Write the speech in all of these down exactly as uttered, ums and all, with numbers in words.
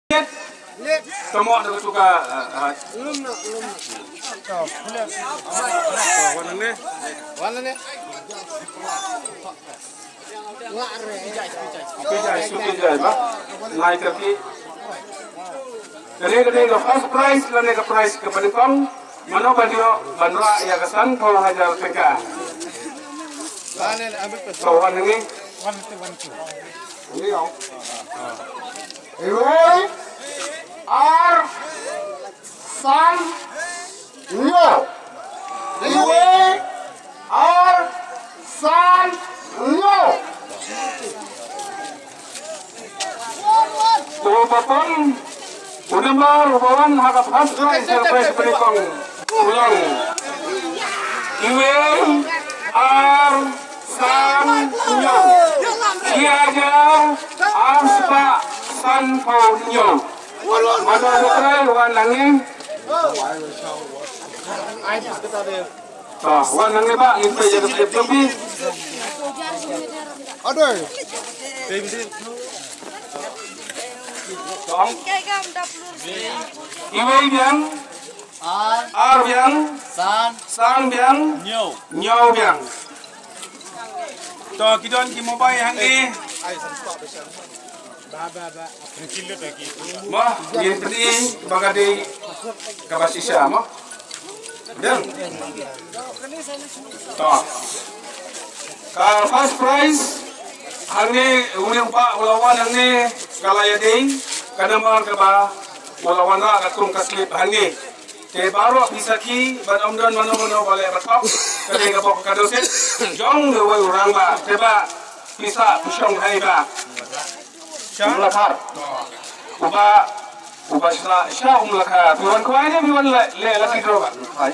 Kamoh da ka tuka, ah, ah. Wan hangne. Pijai, su pijai, ba. Ngai ka pi. Kane, kane ka first prize, kane ka prize ka panyngkong. Mano ba dei ban rah ïa ka sanphew hajar tyngka. Ka wan hangne. Iwei, ar, san, hynñiew. Iwei, ar, san, hynñiew. Uba pom u nambar uba wan ha ka first prize, ha ka prize panyngkong u long iwei, ar, san, hynñiew. Shi hajar ar spah sanphew hynñiew. Mano ba trai, wan hangne. Ah, wan hangne ba, ngin peit ïa ka slip jong phi. Iwei biang. Ar. Ar biang. San. San biang. Hynñiew. Hynñiew biang. To, ki don ki mobile hangne. Mo, ngin pyni ba ka dei kaba shisha mo. Dang. To. Ka first prize hangne, une u bah u la wan hangne, ka la ïadei ka nambar kaba u la wanrah katkum ka slip hangne. Te baroh phi sakhi ba ym don mano mano ba leh ba thok. Ka dei ka bok ka dohset jong uwei u rangbah. Te bah phi sa phi shong hai bah. Umlakhar. Uba, uba sha, sha Umlakhar. Phi wan khwai ne phi wan leh, leh lucky draw bah? Khwai.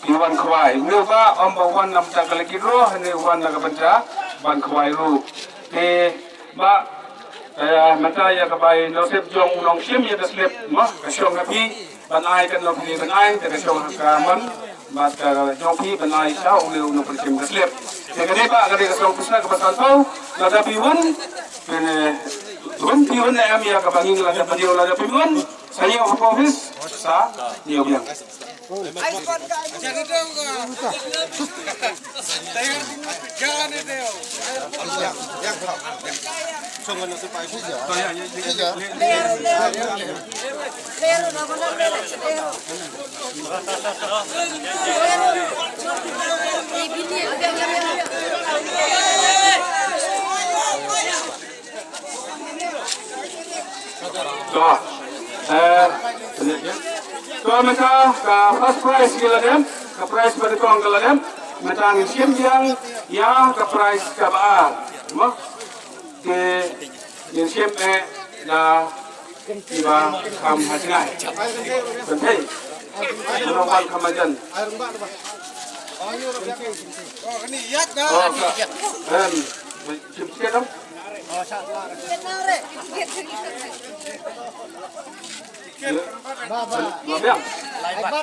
Phi wan khwai. Une u bah ym ba wan na bynta ka lucky draw, hangne u wan na ka bynta ban khwai ruh. Te bah, eh, mynta ïa ka bai nongshim jong u nongshim ïa ka slip mo, ka shong ha phi ban ai, kan long phi ban ai, te ka shong ha ka mon bad ka jong phi ban ai sha une u nongpynshim ka slip. Te ka dei bah, ka dei ka song pisa kaba sanphew. Lada phi win, phin, eh, win phi win, em ïa kaba ngi, lada phi win, lada phi win, sa ñiew hapoh office, sa ñiew biang. To, eh, to, mynta ka first prize ki la dem, ka prize ba nyngkong ka la dem, mynta ngin shim biang ïa ka prize kaba ar. Mo? Te ngin shim eh na kiba kham ha jngai. Kynthei. Mano ban kham ha jan. Oh, ka, em, shim sikit dong. Biang.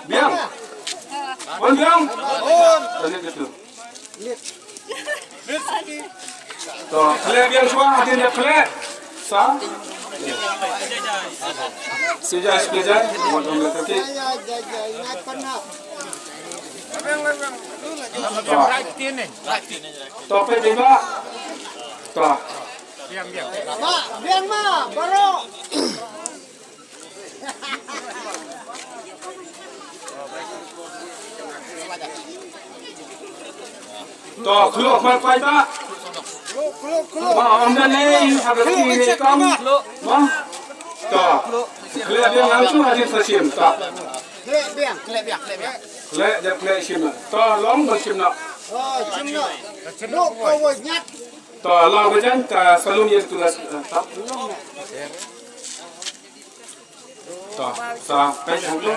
Biang. Wan biang. Tadi gitu. To, khleh biang shuwa, hadien ïa khleh. Sa? Sijai, sijai. Wan biang. To. To, peit dei, Bah. To. Bah, biang ma, baroh. To, khluh khmat paidbah. Ba ong da lei ha ka sngi ne kam. Ba. To. Khleh biang langsung hadien sa shim. To. Khleh biang, khleh biang, khleh biang. Khleh da khleh shim. To, long ba shim noh. Oh, shim noh. Noh ko wa nyat. To, long ba jan ka salum ïa tu la. To. To, sa, peit hangtu.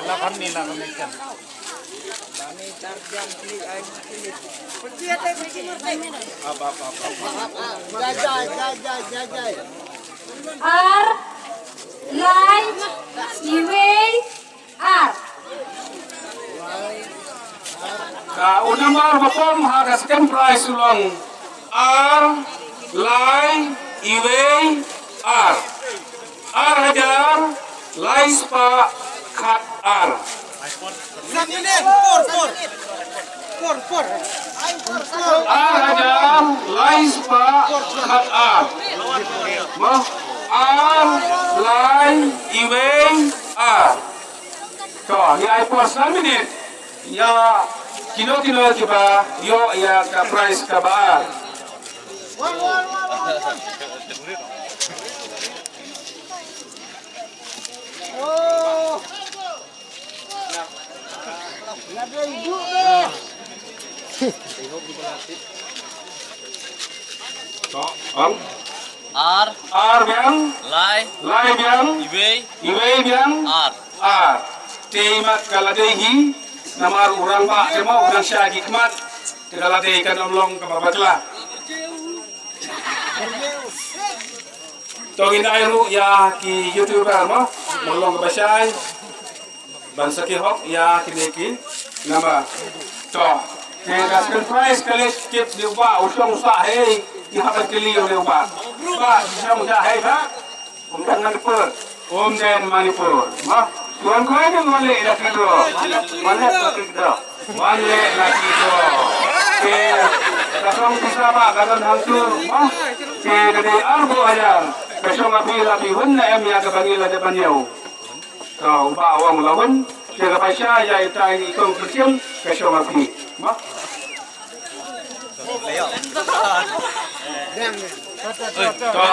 Ar, lai, iwei, ar. Ka u nambar ba pom ha ka second prize u long ar, lai, iwei, ar. Ar hajar Lai spah khat ar. Ar hajar lai spah khat ar. Mo, ar lai iwei ar. To, ïa i por san minit. Ïa kino kino kiba ïoh ïa ka prize kaba ar. To, bang. Ar. Ar biang. Lai. Lai biang. Iwei. Iwei biang. Ar. Ar. Te mat ka la dei hi. Namar u rangbah te mo u dang shai ki khmat. Te ka la dei kan ym long kaba bakla. To ngin ai ruh ïa ki YouTuber mo. Mo long kaba shai. Ban sa ki hok ïa kine ki number. To. Te ka second prize ka leit kit li u bah u shong sah hei. Ki hap ban kylli u li u bah. Bah, shong sah hei bah. Ym dang Manipur. Ym dang Manipur. Mo. Tuan ko ni wan leh lucky draw. Wan leh lucky draw. Wan leh lucky draw. Te ka song pisa bah ka don hangtu. Mo. Te ka dei arphew hajar. Ka shong ha phi la phi hun na em ïa kaba ngi la dep ban ïoh. To, u bah u ong la hun, te ka pisa ïa ita i kong pyrshim, ka shong ha phi. Mo? To.